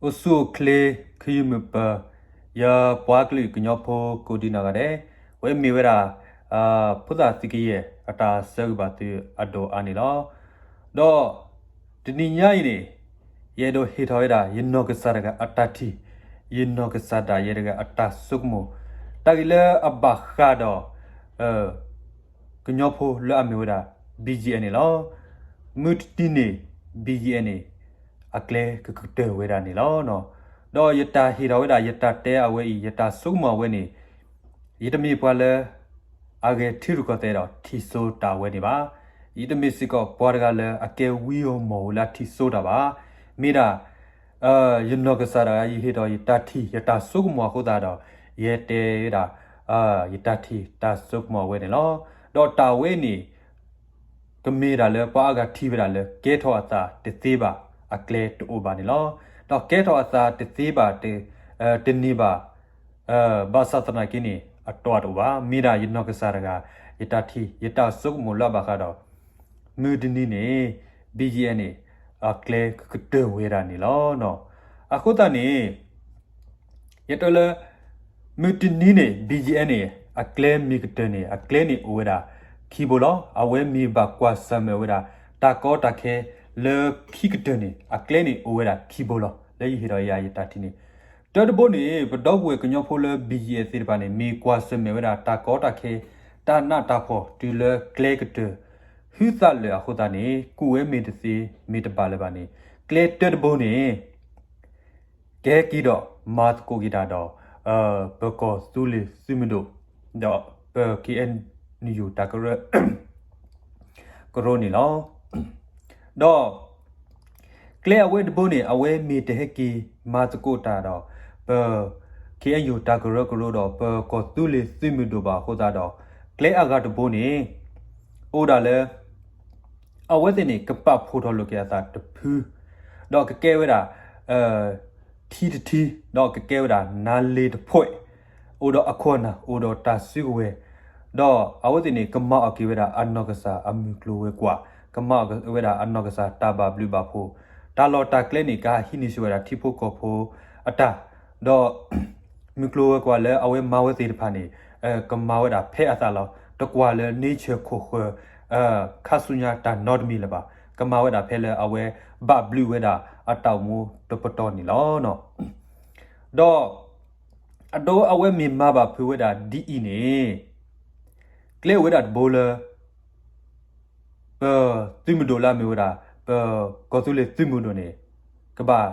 အိၣ်ဆူၣ်အိၣ်ချ့ ခယုၢ်မုၢ်ပၢၤ ယပှၤကလုာ်ကညီဖိကိးဒံနီၢ်ဂၤဒဲး, ဝဲမ့ၢ်ဝဲဒၣ် ဖိသၣ်သုးကယဲၢ်အတၢ်ဆၢဂ့ၤဘၣ်သုအဒိၣ်အါန့ၣ်လီၤ. ဒီးတနံၤညါအံၤန့ၣ် ယအဲၣ်ဒိးဟ့ၣ်ထီၣ်ဝဲဒၣ် ယနီၢ်ကစၢ်တဂၤအတၢ်ထံၣ်, ယနီၢ်ကစၢ်ဒၣ်ယဲတဂၤအတၢ်ဆိကမိၣ်, တၢ်ဂ့ၢ်လၢအဘၣ်ဃးဒီး ကညီဖိလၢအမ့ၢ်ဝဲဒၣ် ဘံၣ်ယံၣ်အဲၣ်န့ၣ်လီၤ. မုၢ်တနံၤန့ၣ် ဘံၣ်ယံၣ်အဲၣ်န့ၣ် အကျဲကကတၢၢ်ဝဲဒၣ်န့ၣ်လီၤ. ဒီးယတၢ်ဟ့ၣ်ထီၣ်ဝဲဒၣ် ယတၢ်တဲအဝဲအံၤ ယတၢ်ဆိကမိၣ်အဝဲန့ၣ် ယတမ့ၢ်ပှၤလၢ အဂဲၤထံရူၢ်ကီၢ်သဲးဒီးထံၣ်စိတၢ်ဝဲန့ၣ်ဘၣ်. ယတမ့ၢ်စ့ၢ်ကီးပှၤတဂၤလၢအကဲဝံအီၤမီၢ်ဝဲလၢအထံၣ်စိတၢ်ဘၣ်. မ့ၢ်ဒၣ် ယနီၢ်ကစၢ်တဂၤ ယဟ့ၣ်ထီၣ်ယတၢ်ထံၣ် ယတၢ်ဆိကမိၣ်အဃိသတးဒီး ယတဲဝဲဒၣ် ယတၢ်ထံၣ်တၢ်ဆိကမိၣ်အဝဲန့ၣ်လီၤ. ဒီးတၢ်ဝဲန့ၣ် ကမ့ၢ်ဒၣ်လၢပှၤအါဂၤထံၣ်ဝဲဒၣ်လၢ ကဲထီၣ်အသးတသ့ဘၣ် အကျဲတအိၣ်ဘၣ်န့ၣ်လီၤ. ဒီးကဲထီၣ်အသးတသ့ဘၣ် တန့ၢ်ဘၣ် ဘၣ်ဆၣ်သနာ်က့န့ၣ် အတီတအိၣ်ဘၣ်. မ့ၢ်ဒၣ်ယနီၢ်ကစၢ်တဂၤ ယတၢ်ထံၣ် ယတၢ်ဆိကမိၣ်လၢအဘၣ်ဃးဒီး မုၢ်တနံၤန့ၣ် ဘံၣ်ယံၣ်အဲၣ်န့ၣ် အကျဲကကတၢၢ်ဝဲဒၣ်န့ၣ်လီၤ. အဃိသတးန့ၣ် ယတဲလၢ မုၢ်တနံၤန့ၣ် ဘံၣ်ယံၣ်အဲၣ်န့ၣ် အကျဲမ့ၢ်ကတၢၢ်န့ၣ် အကျဲန့ၣ်အိၣ်ဝဲဒၣ်ခံဘိလီၤ. အဝဲမ့ၢ်ဘၣ်ကွၢ်ဆၢၣ်မဲာ်ဝဲဒၣ် တၢ်ကီတၢ်ခဲလၢခံကတၢၢ်န့ၣ် အကျဲန့ၣ်အိၣ်ဝဲဒၣ်ခံဘိလီၤ. လၢယဟ့ၣ်ဒီးယၤယတၢ်ထံၣ်န့ၣ် တၢတဘိန့ၣ် ပဒီပုၢ်ဝဲၢ်ကညီဖိလၢ ဘံၣ်ယံၣ်အဲၣ်သ့ၣ်တဖၣ်န့ၣ် မ့ၢ်ကွၢ်ဆၢၣ်မဲာ်ဝဲဒၣ် တၢ်ကီတၢ်ခဲ တၢ်နးတၢ်ဖှီၣ်တုၤလၢကျဲကတၢၢ် ဟုသးလၢာ်အဃိသတးန့ၣ် ကူၣ်ဝဲမ့ၢ်တသ့ မ့ၢ်တဘၣ်လၢၤဘၣ်န့ၣ် ကျဲတၢတဘိန့ၣ် ကဟဲက့ၤဒီးမၤသကိးက့ၤတၢ်ဒီး ပကီၢ်သူလ့ၤသုးမုၢ်ဒိၣ် ဒီးပ ခ့ၣ်အဲၣ်ယူၣ် တၢ်ကရၢ ကရိန့ၣ်လီၤ. ဒီးကျဲအဝဲတဘိန့ၣ် အဝဲမ့ၢ်တဟဲက့ၤမၤသကိးတၢ်ဒီး ပ ခ့ၣ်အဲၣ်ယူၣ် တၢ်ကရၢကရိဒီး ပကီၢ်သူလ့ၤသုးမုၢ်ဒိၣ်ဘၣ်အဃိသတးဒီး ကျဲအဂၤတဘိန့ၣ် အိၣ်ဒၣ်လၢ အဝဲသ့ၣ်န့ၣ် ကပာ်ဖှိၣ်ထီၣ်လိာ်က့ၤအသးတဖု ဒီးကကဲဝဲဒၣ် ထံတထံ ဒီးကကဲဝဲဒၣ်နါလ့တဖှဲး အိၣ်ဒီးအခိၣ်အနၢ် အိၣ်ဒီးတၢ်စုကဝဲၤ ဒီးအဝဲသ့ၣ်န့ၣ် ကမၤအီၣ်က့ၤဝဲဒၣ်အနီၢ်ကစၢ်အမုၢ်ကျိၤဝဲၤကွာ်, ကမၤအီၣ်က့ၤဝဲဒၣ်အနီၢ်ကစၢ်တၢ်ဘၣ်ဘျုးဘၣ်ဖှိၣ်, တၢ်လီၢ်တၢ်ကျဲန့ၣ် ကဟံးန့ၢ်ဆူၣ်ဝဲဒၣ်ထံဖိကီၢ်ဖိအတၢ်, ဒီး မုၢ်ကျိၤဝဲၤကွာ်လၢအဝဲမၤဝဲသ့ၣ်တဖၣ်န့ၣ် ကမၤဝဲဒၣ်ဖဲအသးလီၤ. တကွၢ်လၢ nature ခိၣ်ဃၢၤ ခါဆူညါတၢ်နီတမံၤလၢၤဘၣ်. ကမၤဝဲဒၣ်ဖဲလၢအဝဲဘၣ်ဘျုးဝဲဒၣ်အတၢ်အိၣ်မူတပတီၢ်န့ၣ်လီၤ. ဒီး အဒိအဝဲမ့ၢ်မၤဘၣ်ဖုးဝဲဒၣ်ဒ်အံၤန့ၣ် ကျဲအိၣ်ဝဲဒၣ်တဘိလၢ ပသုးမုၢ်ဒိၣ်လၢအမ့ၢ်ဝဲဒၣ် ပကီၢ်သူလ့ၤသုးမုၢ်ဒိၣ်န့ၣ် ကဘၣ်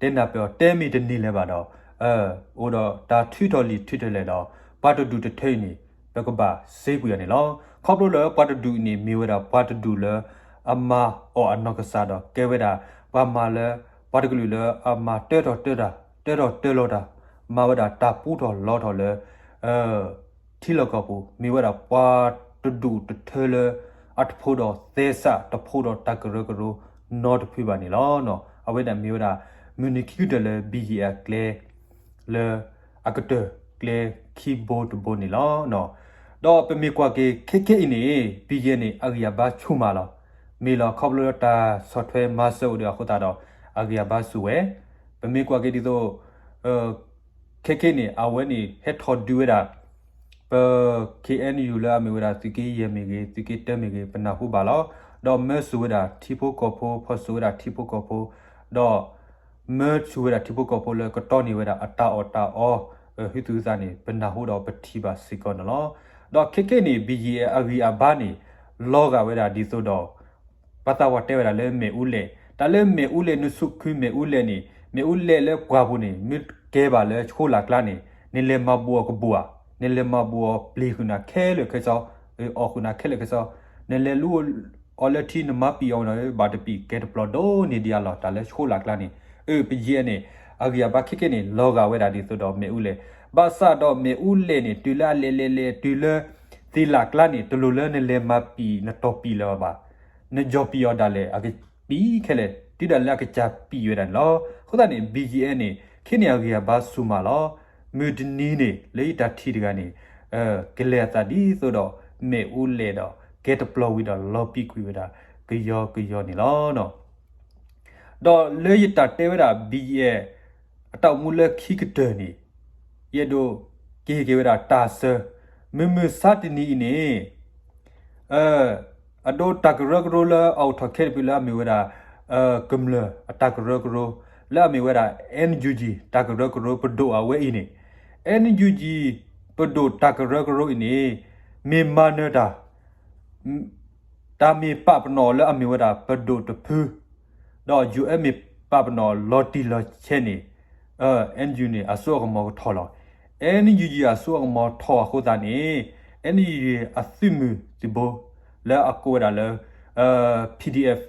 တဲနၢ်ပၢၢ်အီၤ တဲမ့ၢ်တန့ၢ်လၢၤဘၣ်ဒီး အိၣ်ဒီးတၢ်ထုးထီၣ်လံာ်ထုးထီၣ်လဲၢ်ဒီး ပှၤတဒူၣ်တထၢအံၤန့ၣ် ပကဘၣ်စ့ကွံာ်အီၤန့ၣ်လီၤ. ခီဖျိလၢပှၤတဒူၣ်အံၤန့ၣ် မ့ၢ်ဝဲဒၣ်ပှၤတဒူၣ်လၢ အမၤအီၣ်အနီၢ်ကစၢ်ဒီး ကဲဝဲဒၣ် ပှၤမၤလၢ ပှၤတကလုာ်လၢအမၤတၢထီၣ်တၢတၢ် တၢထီၣ်တၢလီၤတၢ် မၤဝဲဒၣ်တၢ်ပူထီၣ်လီထီၣ်လၢ ထံလီၢ်ကီၢ်ပူၤ မ့ၢ်ဝဲဒၣ်ပှၤတဒူၣ်တထၢလၢ အတဖိးဒီးသဲစး တဖိးဒီးတၢ်ကရၢကရိနီတဖုဘၣ်န့ၣ်လီၤ. အဝဲဒၣ်မ့ၢ်ဝဲဒၣ် မုၢ်နံၤခံကတၢၢ်လၢ ဘံၣ်ယံၣ်အဲၣ်အကျဲ လၢအကတၢၢ်ကျဲခံဘိတဘိန့ၣ်လီၤ. ဒီးပမ့ၢ်ကွၢ်က့ၤခဲခဲအံၤန့ၣ် ဘံၣ်ယံၣ်အဲၣ်န့ၣ် အဂံၢ်အဘါဆူၣ်မးလီၤ. မ့ၢ်လီၤခီဖျိလၢတၢ်ဆီၣ်ထွဲမၤစၢၤအိၣ်ဒီးအဃိသတးဒီး အဂံၢ်အဘါဆူၣ်ဝဲ. ပမ့ၢ်ကွၢ်က့ၤဒ်သိး ခဲခဲအံၤန့ၣ် အဝဲန့ၣ်ဟဲထီၣ်ဒုးဝဲဒၣ် ပ ခ့ၣ်အဲၣ်ယူၣ် လၢအမ့ၢ်ဝဲဒၣ် သုးက့ယဲၢ်မ့ၢ်ဂ့ၤ သုးက့တၢမ့ၢ်ဂ့ၤ ပနၢ်ဟူဘၣ်လီၤ. ဒီးမၢဆူၣ်ဝဲဒၣ်ထံဖိကီၢ်ဖိ ဖီၣ်ဆူၣ်ဝဲဒၣ်ထံဖိကီၢ်ဖိ ဒီးမၢဆူၣ်ဝဲဒၣ်ထံဖိကီၢ်ဖိလၢကတီၢ်န့ၢ်ဝဲဒၣ်အတၢ်အီၣ်တၢ်အီ ဟုသူၣ်ဟုသးန့ၣ် ပနၢ်ဟူဒီးပထံၣ်ဘၣ်စ့ၢ်ကီးန့ၣ်လီၤ. ဒီးခဲခဲအံၤန့ၣ် ဘံၣ်ယံၣ်အဲၣ်အဂံၢ်အဘါန့ၣ် လီၤဂာ်ဝဲဒၣ်ဒ်သိးဒီး ပှၤသးပှၢ်တဲဝဲဒၣ်လၢမ့ၣ်အူလဲၣ်, တၢ်လၢမ့ၣ်အူလဲၣ် နဆူၣ်ခုမ့ၣ်အူလဲၣ်န့ၣ် မ့ၣ်အူလဲၣ်လၢပှၢ်ပူၤန့ၣ် မ့ၢ်ကဲဘၣ်လၢဆှိလၢ်ကျါန့ၣ် နလဲၤမၤဘူးအီၤကဘူးဧါ, နလဲၤမၤဘူးအီၤပျ့ၤဃုာ်နၤခဲလၢာ်ခဲဆ့, အီၣ်ဃုာ်နၤခဲလၢာ်ခဲဆ့, နလဲၤလူအီၤလၢထံ နမၤပံာ်အီၤန့ၣ် ဘၣ်တပံာ်ကဲတပျီၤဒိၣ်န့ၢ်ဒံးအလီၢ် တၢ်လၢဆှိလၢ်ကျါန့ၣ်. အၢ ဘံၣ်ယံၣ်အဲၣ်န့ၣ် အဂံၢ်အဘါခဲခဲန့ၣ် လီၤဂာ်ဝဲဒၣ်ဒ်သိးဒီးမ့ၣ်အူလဲၣ်, ဘၣ်ဆၣ်ဒီးမ့ၣ်အူလဲၣ်န့ၣ် တုၤလၢအလဲၤလဲၤလဲၤတုၤလၢ သ့ၣ်လၢ်ကျါန့ၣ် တလိၣ်လၢနလဲၤမၤပံာ်နတီၢ်ပံာ်လၢၤဘၣ် နယီၢ်ပံာ်အီၤဒၣ်လဲာ် အကပံာ်ခဲလၢာ် တုၤဒၣ်လၢအကစၢ်ပံာ်ဝဲဒၣ်န့ၣ်လီၤ. အဃိသတးန့ၣ် ဘံၣ်ယံၣ်အဲၣ်န့ၣ် ခဲန့ၣ်အဂံၢ်အဘါဆူၣ်မးလီၤ. မုၢ်တနံၤန့ၣ် လၢယတၢ်ထံၣ်တဂၤန့ၣ် ကလဲၤအသးဒ်သိးဒီး မ့ၣ်အူလဲၣ်ဒီး ကဲတပျီၤဝံၤဒီးလီၤပံာ်ကွံာ်ဝဲဒၣ် ကယီကယီန့ၣ်လီၤ. ဒီးလၢယတၢ်တဲဝဲဒၣ် ဘံၣ်ယံၣ်အဲၣ် အတၢ်အိၣ်မူလၢခံကတၢၢ်န့ၣ် ယအဲၣ်ဒိးက့ၤဟ့ၣ်က့ၤဝဲဒၣ်တၢ်ဆၢ, မုၢ်မဆါတနံၤအံၤန့ၣ် အဒိတၢ်ကရၢကရိလၢအအိၣ်ထီၣ်ခဲတဖုလၢအမ့ၢ်ဝဲဒၣ် ကမျၢၢ်အတၢ်ကရၢကရိ လၢအမ့ၢ်ဝဲဒၣ် NUG တၢ်ကရၢကရိပဒိၣ်အဝဲအံၤန့ၣ် NUG ပဒိၣ်တၢ်ကရၢကရိအံၤန့ၣ် မ့ၢ်မၤနၢၤတၢ် တၢ်မ့ၢ်ပာ်ပနီၣ်အီၤလၢအမ့ၢ်ဝဲဒၣ်ပဒိၣ်တဖု ဒီး UN မ့ၢ်ပာ်ပနီၣ်လီၤတံၢ်လီၤဆဲးန့ၣ် NUG န့ၣ် အစိအကမီၤကထီၣ်လီၤ. NUG အစိအကမီၤထီၣ်အဃိသတးန့ၣ် NUG အသုးမုၢ်သံၣ်ဘိ လၢအကိးဝဲဒၣ်လၢ PDF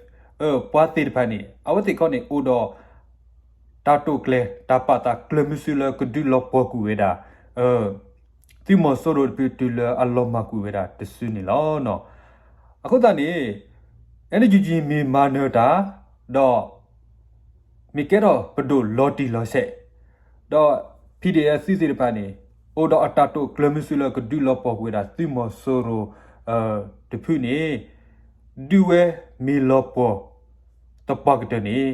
ပှၤသ့ၣ်တဖၣ်န့ၣ် အဝဲသ့ၣ်ခီန့ၣ် အိၣ်ဒီး တၢ်တိာ်ကျဲၤ တၢ်ပာ်သးကျၢၤမုဆူလၢကဒုးလီၤပှီၢ်ကွံာ်ဝဲဒၣ် သုးမီၤစိရိၤတဖုတုၤလၢအလီၤမၢ်ကွံာ်ဝဲဒၣ်တစုန့ၣ်လီၤ. အဃိသတးန့ၣ် NUG မ့ၢ်မၤနၢၤတၢ် ဒီး မ့ၢ်ကဲထီၣ်ပဒိၣ်လီၤတံၢ်လီၤဆဲး ဒီး PDF သုးသ့ၣ်တဖၣ်န့ၣ် အိၣ်ဒီးအတၢ်တိာ်ကျၢၤမုဆူလၢကဒုးလီၤပှီၢ်ကွံာ်ဝဲဒၣ်သုးမီၤစိရိၤ တဖုန့ၣ် ဒုးဝဲမ့ၢ်လီၤပှီၢ် သပှၢ်ကတၢၢ်န့ၣ်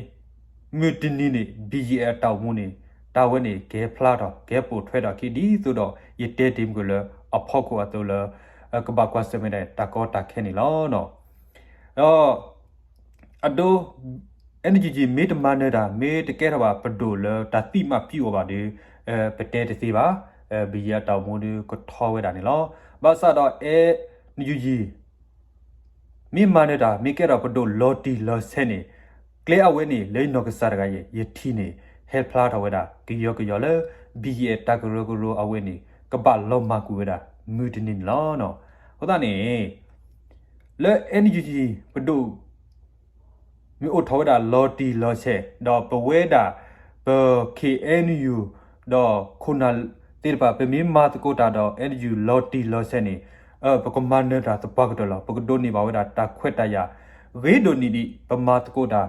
မုၢ်တနံၤန့ၣ် BGF အတၢ်အိၣ်မူန့ၣ် တၢ်ဝဲန့ၣ်ကဟဲဖျါထီၣ် ကဟဲပိာ်ထွဲထီၣ်အခံ ဒ်သိးဒီးယတဲတ့ၢ်မုၢ်ကလၢအဖီခိၣ်အသိးလၢ ကဘၣ်ကွၢ်ဆၢၣ်မဲာ်ဒၣ်တၢ်ကီတၢ်ခဲန့ၣ်လီၤ. ဒီး အဒိ NUG မ့ၢ်တမၤနၢၤတၢ် မ့ၢ်တကဲထီၣ်ဘၣ်ပဒိၣ်လၢတၢ်သံမးပံအီၤဘၣ်ဒီး ပတဲတသ့ဘၣ်. BGF အတၢ်အိၣ်မူဒီးကထီဝဲဒၣ်န့ၣ်လီၤ. ဘၣ်ဆၣ်ဒီး NUG မ့ၢ်မၤနၢၤတၢ် မ့ၢ်ကဲထီၣ်ပဒိၣ်လီၤတံၢ်လီၤဆဲးန့ၣ် ကျဲအဝဲန့ၣ် လၢနီၢ်ကစၢ်တဂၤယဲ ယထံၣ်န့ၣ် ဟဲဖျါထီၣ်ဝဲဒၣ် ကယီကယီလၢ BGF တၢ်ကရၢကရိအဝဲန့ၣ် ကဘၣ်လီၤမၢ်ကွံာ်ဝဲဒၣ်မုၢ်တနံၤန့ၣ်လီၤ. အဃိသတးန့ၣ် လၢ NUG ပဒိၣ် မ့ၢ်အိၣ်ထီၣ်ဝဲဒၣ်လီၤတံၢ်လီၤဆဲး ဒီးပဝဲဒၣ် ပ KNU ဒီးခိၣ်နၢ်သ့ၣ်တဖၣ် ပမ့ၢ်မၤသကိးတၢ်ဒီး NUG လီၤတံၢ်လီၤဆဲးန့ၣ် ပကမၤနၢၤတၢ်သပှၢ်ကတၢၢ်လီၤ. ပကဒိးန့ၢ်ဘၣ်ဝဲဒၣ်တၢ်ခွဲးတၢ်ယာ် ဂ့ၤဒိၣ်န့ၢ်ဒံး ပမၤသကိးတၢ်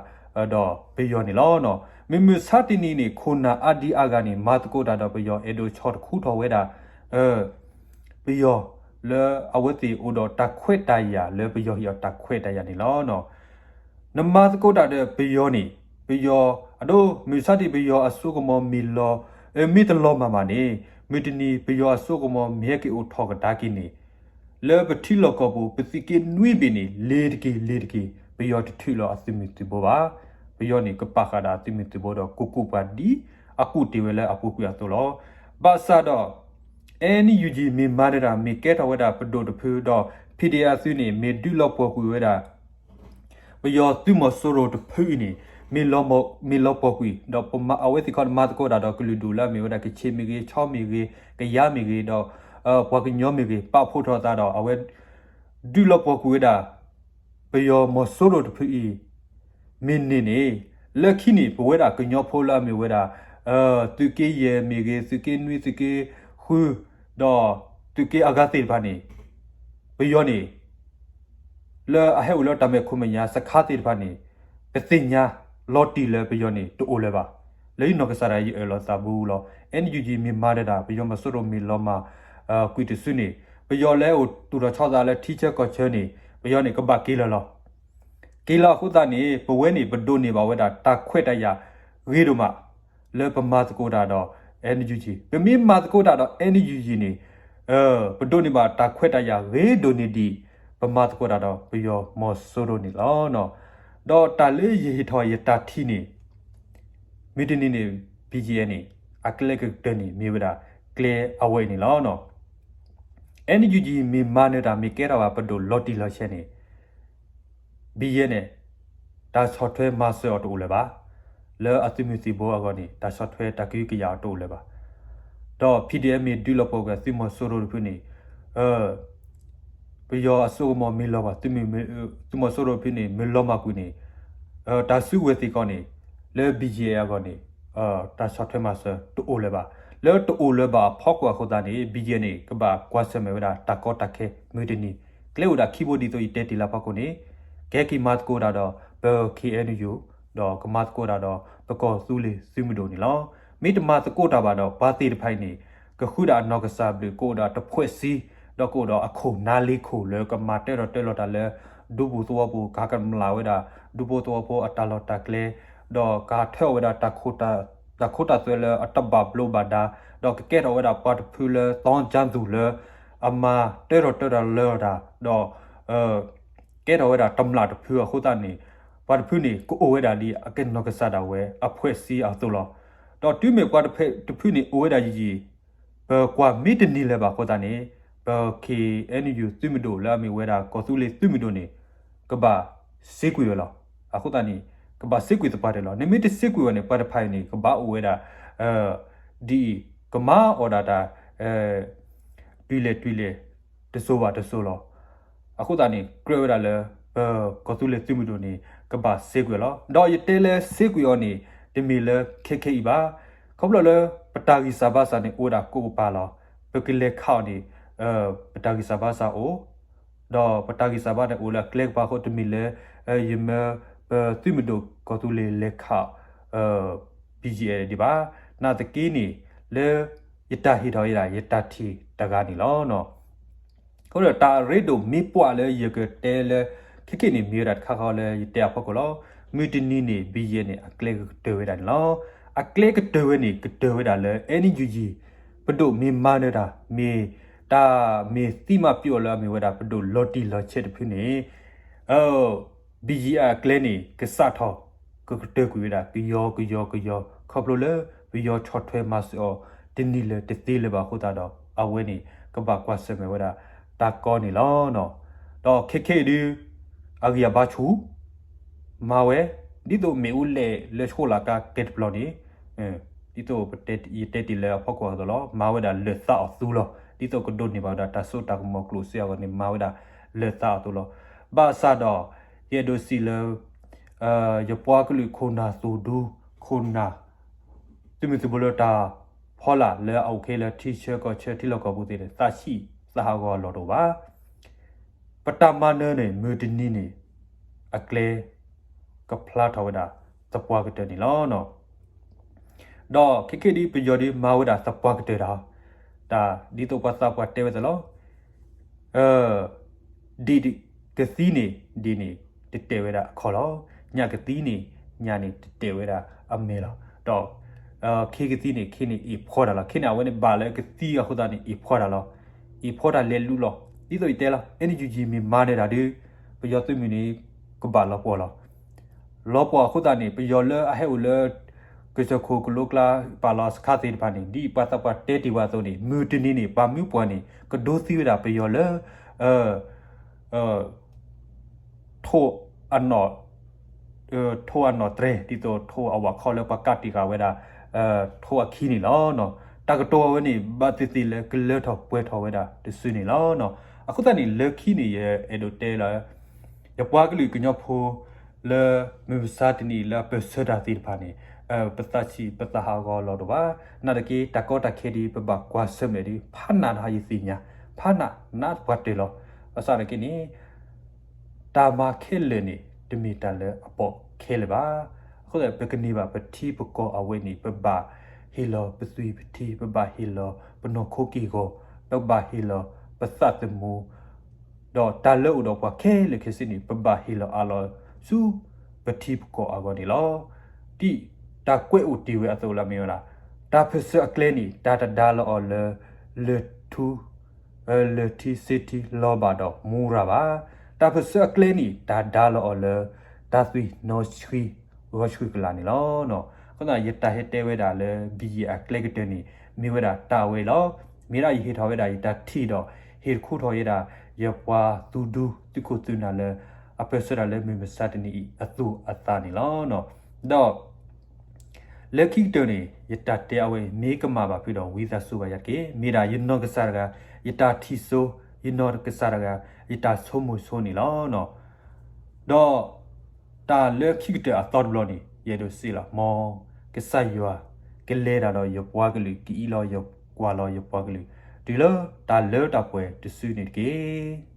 ဒီးပယီၤန့ၣ်လီၤ. မုၢ်မဆါတနံၤန့ၣ် ခိၣ်နၢ်အါဒံအါဂၤန့ၣ် မၤသကိးတၢ်ဒီးပယီၤ အဲၣ်ဒိးဆီၣ်တခူထီၣ်ဝဲဒၣ် ပယီၤ လၢအဝဲသ့ၣ်အိၣ်ဒီးတၢ်ခွဲးတၢ်ယာ်လၢပယီၤဟ့ၣ်အီၤတၢ်ခွဲးတၢ်ယာ်န့ၣ်လီၤ. နမၤသကိးတၢ်ဒီးပယီၤန့ၣ် ပယီၤ အဒိ မုၢ်မဆါတနံၤပယီၤအစိကမီၤမ့ၢ်လီၤ မ့ၢ်တလီၤမၢ်မးန့ၣ် မုၢ်တနံၤပယီၤအစိကမီၤမ့ၢ်ဟဲက့ၤအိၣ်ထီၣ်ကဒါက့ၤန့ၣ် လၢပထံလီၢ်ကီၢ်ပူၤ ပသုးက့နွံဘ့ၣ်န့ၣ် လ့ၤတက့ၤလ့ၤတက့ၤ ပယီၤတထုးလီၤအသုးမုၢ်သံၣ်ဘိဘၣ်. ပယီၤန့ၣ် ကပာ်ဃာ်ဒီးအသုးမုၢ်သံၣ်ဘိဒီး ကူကူပှၤဒ်အကူၣ်တ့ၢ်ဝဲလၢအပူၤကွံာ်အသိးလီၤ. ဘၣ်ဆၣ်ဒီး NUG မ့ၢ်မၤနၢၤတၢ် မ့ၢ်ကဲထီၣ်ဝဲဒၣ်ပဒိၣ်တဖုဒီး ဖံးဒ့အသုးန့ၣ် မ့ၢ်ဒုးလီၤပှီၢ်ကွံာ်ဝဲဒၣ် ပယီၤသုးမီၤစိရိၤတဖုအံၤန့ၣ် မ့ၢ်လီၤပှီၢ်ကွံာ် ဒီးပမၤအဝဲသ့ၣ်ခီမၤသကိးတၢ်ဒီးကလုာ်ဒူၣ်လၢအမ့ၢ်ဝဲဒၣ် ကခ့ၣ်မ့ၢ်ဂ့ၤ, ခၠီမ့ၢ်ဂ့ၤ, ကယါမ့ၢ်ဂ့ၤ, ဒီး ပှၤကညီမ့ၢ်ဂ့ၤ ပာ်ဖှိၣ်ထီၣ်သးဒီးအဝဲ ဒုးလီၤပှီၢ်ကွံာ်ဝဲဒၣ် ပယီၤမီၤစိရိၤတဖုအံၤ မ့ၢ်န့ၢ်န့ၣ် လၢခံန့ၣ် ပဝဲဒၣ်ကညီဖိလၢအမ့ၢ်ဝဲဒၣ် သုးက့ယဲၢ်မ့ၢ်ဂ့ၤ, သုးက့နွံ, သုးက့ဃု, ဒီးသုးက့အဂၤသ့ၣ်တဖၣ်န့ၣ် ပယီၤန့ၣ် လၢအဟဲအိၣ်လၢတၢ်မဲာ်ခိၣ်မဲာ်ညါစခါသ့ၣ်တဖၣ်န့ၣ် ပသ့ၣ်ညါလီၤတံၢ်လၢပယီၤန့ၣ် တအိၣ်လၢၤဘၣ်. လၢယနီၢ်ကစၢ်ဒၣ်ယအၢၣ်လီၤသးဘူးလီၤ. NUG မ့ၢ်မၤဒၣ်တၢ် ပယီၤမီၤစိရိၤမ့ၢ်လီၤမၢ် ကွံာ်တစုန့ၣ် ပယီၤလၢအိၣ်သူၣ်ထီၣ်ဆီသးလၢထံဆၢကီၢ်ဆၢန့ၣ် ပယီၤန့ၣ် ကဘၣ်က့ၤလီၤလီၤ. က့ၤလီၤအဃိသတးန့ၣ် ပဝဲန့ၣ် ပဒိးန့ၢ်ဘၣ်ဝဲဒၣ်တၢ်ခွဲးတၢ်ယာ်ဂ့ၤဒိၣ်မး လၢပမၤသကိးတၢ်ဒီး NUG. ပမ့ၢ်မၤသကိးတၢ်ဒီး NUG န့ၣ် ပဒိးန့ၢ်ဘၣ်တၢ်ခွဲးတၢ်ယာ်ဂ့ၤဒိၣ်န့ၢ်ဒံး ပမၤသကိးတၢ်ဒီးပယီၤမီၤစိရိၤန့ၣ်လီၤ. ဒီးတၢ်လၢယဟ့ၣ်ထီၣ်ယတၢ်ထံၣ်န့ၣ် မုၢ်တနံၤန့ၣ် BGF န့ၣ် အကျဲကတၢၢ်န့ၣ် မ့ၢ်ဝဲဒၣ်ကျဲအဝဲအံၤန့ၣ်လီၤ. NUG မ့ၢ်မၤနၢၤတၢ် မ့ၢ်ကဲထီၣ်ဘၣ်ပဒိၣ်လီၤတံၢ်လီၤဆဲးန့ၣ် BGF န့ၣ် တၢ်ဆီၣ်ထွဲမၤစၢၤအီၤတအိၣ်လၢၤဘၣ်. လၢအသုးမုၢ်သံၣ်ဘိအဂီၢ်န့ၣ် တၢ်ဆီၣ်ထွဲတၢ်ကဟုကယာ်အီၤတအိၣ်လၢၤဘၣ်. ဒီး PDF မ့ၢ်ဒုးလီၤပှီၢ်ကွံာ်သုးမီၤစိရိၤတဖုန့ၣ် ပယီၤအစိကမီၤမ့ၢ်လီၤဘၣ် သုးမီၤစိရိၤတဖုန့ၣ် မ့ၢ်လီၤမၢ်ကွံာ်န့ၣ် တၢ်စုကဝဲၤသ့ၣ်ကီးန့ၣ် လၢ BGF အဂီၢ်န့ၣ် တၢ်ဆီၣ်ထွဲမၤစၢၤတအိၣ်လၢၤဘၣ်. လၢတအိၣ်လၢၤဘၣ်အဖီခိၣ်အဃိသတးန့ၣ် BGF န့ၣ် ကဘၣ်ကွၢ်ဆၢၣ်မဲာ်ဝဲဒၣ်တၢ်ကီတၢ်ခဲမုၢ်တနံၤ ကျဲအိၣ်ဒၣ်ခံဘိဒ်သိးယတဲတ့ၢ်လၢအဖီခိၣ်န့ၣ် ကဟဲက့ၤမၤသကိးတၢ်ဒီးပ KNU ဒီးကမၤသကိးတၢ်ဒီးပကီၢ်သူလ့ၤသုးမုၢ်ဒိၣ်န့ၣ်လီၤ. မ့ၢ်တမၤသကိးတၢ်ဘၣ်ဒီး ပှၤသ့ၣ်တဖၣ်အံၤန့ၣ် ကဃုဒၣ်အနီၢ်ကစၢ်ဘျုး ကအိၣ်ဒီးတဖှဲးစံ ဒီးကအိၣ်ဒီးအခိၣ်နါလ့ခိၣ်လၢကမၤတၢထီၣ်တၢလီၤတၢ်လၢ ဒူပူၤသဝီပူၤ ကဟးကမျၢၢ်ဝဲဒၣ် ဒူဖိသဝီဖိအတၢ်လီၢ်တၢ်ကျဲ ဒီးကဟးထၢအီၤဝဲဒၣ်တၢ်ခိၣ်တၢ် တၢ်ခိတၢ်သွဲလၢအတဘၣ်ဘျိးဘၣ်ဒါ, ဒီးကကဲထီၣ်ဝဲဒၣ်ပှၤတဖုလၢ သီကၠၢ်သူၣ် လၢအမၤတၢထီၣ်တၢ်လၢတၢ်, ဒီး ကဲထီၣ်ဝဲဒၣ်တမျၢ်တဖုအဃိသတးန့ၣ်, ပှၤတဖုန့ၣ် ကအိၣ်ဝဲဒၣ်ဒ်အနီၢ်ကစၢ်ဒၣ်ဝဲ အဖွဲ့အစည်း အသိးလီၤ. ဒီးတုၤမ့ၢ်ပှၤတဖုန့ၣ် အိၣ်ဝဲဒၣ်ယံာ်ယံာ်, ပကွၢ်မ့ၢ်တန့ၢ်လၢၤဘၣ်အဃိသတးန့ၣ်, ပ ခ့ၣ်အဲၣ်ယူၣ် သုးမုၢ်ဒိၣ်လၢအမ့ၢ်ဝဲဒၣ်ကီၢ်သူလ့ၤသုးမုၢ်ဒိၣ်န့ၣ် ကဘၣ်စ့ကွံာ်ဝဲလီၤ. အဃိသတးန့ၣ် ကဘၣ်စ့ကွံာ်သပှၢ်တၢၢ်လီၤ. နမ့ၢ်တစ့ကွံာ်ဝဲန့ၣ် ပှၤတဖၣ်အံၤန့ၣ် ကဘၣ်အိၣ်ဝဲဒၣ် ဒ်အံၤ, ကမၤအီၣ်ဒၣ်တၢ် တုၤလဲၣ်တုၤလဲၣ် တစိၤဘၣ်တစိၤလီၤ. အဃိသတးန့ၣ် ကြၢးဝဲဒၣ်လၢ ပကီၢ်သူလ့ၤသုးမုၢ်ဒိၣ်န့ၣ် ကဘၣ်စ့ကွံာ်လီၤ. ဒီးယတဲလၢစ့ကွံာ်အီၤန့ၣ် တမ့ၢ်လၢခဲခဲအံၤဘၣ်. ခီဖျိလၢ ပတၢ်ဂံၢ်စၢ်ဘါစၢ်န့ၣ် အိၣ်ဝဲဒၣ်ကိးကပၤလီၤ. ပကလဲၤခးအီၤန့ၣ် ပတၢ်ဂံၢ်စၢ်ဘါစၢ်အိၣ်, ဒီးပတၢ်ဂံၢ်စၢ်ဘါန့ၣ်အိၣ်လၢအကျဲကပၤအဃိ တမ့ၢ်လၢ ယမၢပသုးမုၢ်ဒိၣ်ကီၢ်သူလ့ၤလဲၤခး ဘံၣ်ယံၣ်အဲၣ်ဒံးဘၣ်. နာ်သက့န့ၣ် လၢယတၢ်ဟ့ၣ်ထီၣ်ဝဲဒၣ် ယတၢ်ထံၣ်တဂၤန့ၣ်လီၤ. အဃိဒီးတၢ်အရ့ဒိၣ်မ့ၢ်ပှၢ်လၢယကတဲလၢ ခဲခဲန့ၣ် မ့ၢ်ဝဲဒၣ်တခါဃီလၢယတဲအဖီခိၣ်လီၤ. မုၢ်တနံၤန့ၣ် ဘံၣ်ယံၣ်န့ၣ် အကျဲကကတၢၢ်ဝဲဒၣ်န့ၣ်လီၤ. အကျဲကတၢၢ်ဝဲန့ၣ် ကတၢၢ်ဝဲဒၣ်လၢ အဲၣ်ယူၣ်ယံၣ် ပဒိၣ်မ့ၢ်မၤနၢၤတၢ် မ့ၢ်တၢ်မ့ၢ်သံမးပျိအီၤလၢအမ့ၢ်ဝဲဒၣ်ပဒိၣ်လီၤတံၢ်လီၤဆဲးတဖုန့ၣ် ဘံၣ်ယံၣ်အကျဲန့ၣ် ကစးထီၣ် ကကတၢၢ်ကွံာ်ဝဲဒၣ် ကယီကယီကယီ ခီဖျိလၢ ပယီၤဆီၣ်ထွဲမၤစၢၤအီၤ တနံၤလၢၤတသ့လၢၤဘၣ်အဃိသတးဒီး အဝဲန့ၣ် ကဘၣ်ကွၢ်ဆၢၣ်မဲာ်ဝဲဒၣ် တၢ်ကီန့ၣ်လီၤ. ဒီးခဲခဲအံၤဒု အဂံၢ်အဘါဆူၣ် မၤဝဲ ဒ်သိးမ့ၣ်အူလဲၣ်လၢဆှိၣ်လၢ်ကါကဲတပျီန့ၣ် ဒ်သိးယတဲတ့ၢ်လၢအဖီခိၣ်အသိးလီၤ. မၤဝဲဒၣ်လၢာ်သးအီၤသူလီၤ. ဒ်သိးကဒိးန့ၢ်ဘၣ်ဝဲဒၣ်တၢ်စိတၢ်ကမီၤကျိၣ်စ့အဂီၢ်န့ၣ် မၤဝဲဒၣ်လၢာ်သးအီၤသူလီၤ. ဘၣ်ဆၣ်ဒီး ယအဲၣ်ဒိးစံးလၢ ယပှၤကလုာ်ခိၣ်နၢ်သိၣ်ဒူ ခိၣ်နၢ် သုးမုၢ်သုးဘိလၢတၢ်ဖီလာ်လၢအအိၣ်ခဲလၢာ် ထံဆၢကီၢ်ဆၢထံလီၢ်ကီၢ်ပူၤသ့ၣ်န့ၣ် သးဆံးသးဟးဂီၤအလီၢ်တအိၣ်ဘၣ်. ပတၢ်မၤနၢၤန့ၣ် မုၢ်တနံၤန့ၣ် အကျဲ ကဖျါထီၣ်ဝဲဒၣ်သပှၢ်ကတၢၢ်န့ၣ်လီၤ. ဒီးခဲခဲဒ်ပယီၤဒ်မၤဝဲဒၣ်သပှၢ်ကတၢၢ်တၢ်, တၢ်ဒ်သိးပှၤသးပှၢ်တဲဝဲအသိးလီၤ. ဒ့ၣ်ကသံန့ၣ် ဒ့ၣ်န့ၣ် တတဲာ်ဝဲဒၣ်အခီၣ်လီၤ. ညၣ်ကသံန့ၣ် ညၣ်န့ၣ် တတဲာ်ဝဲဒၣ်အမဲာ်လီၤ. ဒီး ခ့ကသံန့ၣ် ခ့န့ၣ်အ့ၣ်ဖှီတၢ်လီၤ. ခ့န့ၣ် အဝဲန့ၣ်ဘၣ်လၢကသံအဃိသတးန့ၣ် အ့ၣ်ဖှီတၢ်လီၤ. အ့ၣ်ဖှီတၢ်လဲၤလူလီၤ. ဒ်သိးယတဲလီၤ အဲၣ်ယူၣ်ယံၣ် မ့ၢ်မၤနၢၤတၢ်ဒု ပယီၤသုးမုၢ်န့ၣ် ကဘၣ်လီၤပှီၢ်လီၤ. လီၤပှီၢ်အဃိသတးန့ၣ် ပယီၤလၢအဟဲအိၣ်လၢ ကစၢၢ်ခိၣ်ကလိကျါ ပာ်လီၤစခါသ့ၣ်တဖၣ်န့ၣ် ဒ်ပှၤသးပှၢ်တဲတ့ၢ်ဝဲအသိးန့ၣ် မုၢ်တနံၤန့ၣ် ပှၤမုၢ်ပှၢ်န့ၣ် ကဒိသံဝဲဒၣ်ပယီၤလၢ ထိၣ်အနီၣ် ထိၣ်အနီၣ်တြဲၤ ဒ်သိးထိၣ်အဝဲခီလၢပှၤကးတ့ၢ်ဃာ်ဝဲဒၣ် ထိၣ်အခံန့ၣ်လီၤ. တၢ်ကတိၤအဝဲန့ၣ် ဘၣ်သ့ၣ်သ့ၣ်လၢကလၢထီၣ်ပှဲၤထီၣ်ဝဲဒၣ်တစုန့ၣ်လီၤ. အဃိသတးန့ၣ် လၢခံန့ၣ် ယအဲၣ်ဒိးတဲလၢ ယပှၤကလုာ်ကညီဖိ လၢမုၢ်မဆါတနံၤအံၤလၢအပၢၢ်ဆၢတၢ်သ့ၣ်တဖၣ်န့ၣ် ပသးဆံးပသးဟးဂီၤအလီၢ်တအိၣ်ဘၣ်. နာ်သက့ တၢ်ကီတၢ်ခဲဒ်ပဘၣ်ကွၢ်ဆၢၣ်မဲာ်ဒ် ဖးနးနဟးယသ့ၣ်ညါ ဖးနးနးပှၤတၢၢ်လီၤ. ဘၣ်ဆၣ်သနာ်က့န့ၣ် တၢ်မၤခဲလၢာ်န့ၣ် တမ့ၢ်တၢ်လၢအပိာ်ခဲလၢာ်ဘၣ်. အဃိသတး ပကန့ၢ်ဘၣ်ပထံပကီၢ်အဝဲန့ၣ် ပဘၣ်ဟ့ၣ်လီၤပသွံၣ်ပထံ, ပဘၣ်ဟ့ၣ်လီၤပနီၢ်ခိက့ၢ်ဂီၤ, ပဘၣ်ဟ့ၣ်လီၤပသးသမူ, ဒီးတၢ်လၢအိၣ်ဒီးပှၤခဲလၢာ်ခဲဆ့န့ၣ် ပဘၣ်ဟ့ၣ်လီၤအးလီၤဆူပထံပကီၢ်အဂီၢ်န့ၣ်လီၤ. ဒ်တၢ်ကွဲးအိၣ်တ့ၢ်ဝဲအသိးလၢအမ့ၢ်ဝဲဒၣ် တၢ်ပၢၢ်ဆၢအကျဲန့ၣ် တၢ်တဒါလီၤအီၤလၢ လၢၢ်ထူ လၢၢ်ထံစ့ထံလီၤဘၣ်ဒီးမူရၤဘၣ်. တၢ်ပၢၢ်ဆၢအကျဲန့ၣ် တၢ်ဒါလီၤအီၤလၢ တၢ်သွံၣ်နီၣ်ဆှံဂီၤဆှံကလာ်န့ၣ်လီၤ. အဃိသတး ယတၢ်ဟဲတဲဝဲဒၣ်လၢ ဘံၣ်ယံၣ်အကျဲကတၢၢ်န့ၣ် မ့ၢ်ဝဲဒၣ်တၢ်ဝဲအံၤလီၤ. မ့ၢ်ဒၣ်ယဟ့ၣ်ထီၣ်ဝဲဒၣ်ယတၢ်ထံၣ်ဒီး ဟ့ၣ်တခူထီၣ်ဝဲဒၣ် ယပှၤသူဒူသုးခိၣ်သုးနၢ်လၢ အပၢၢ်ဆၢတၢ်လၢမုၢ်မဆါတနံၤအံၤအသိးအသးန့ၣ်လီၤ. ဒီး လၢခံကတၢၢ်န့ၣ် ယတၢ်တဲအဝဲအံၤ မ့ၢ်ကမၣ်ဘၣ်ဖုဒီး ဝံသးစူၤဘၣ်ယၤတက့ၢ်. မ့ၢ်ဒၣ်ယနီၢ်ကစၢ်တဂၤ, ယတၢ်ထံၣ်စိ, ယနီၢ်ကစၢ်တဂၤ, ယတၢ်ဆိကမိၣ်ဆိန့ၣ်လီၤ. ဒီးတၢ်လၢခံကတၢၢ်အသီတဘျီန့ၣ် ယအဲၣ်ဒိးစံးလီၤ, မ်ကစၢ်ယွၤကလဲၤတၢ်ဒီးယပှၤကလုာ်, ကအံးလီၤယကွၢ်လီၤယပှၤကလုာ် တုၤလၢတၢ်လၢတၢ်ပှဲၤတစုန့ၣ်တက့ၢ်.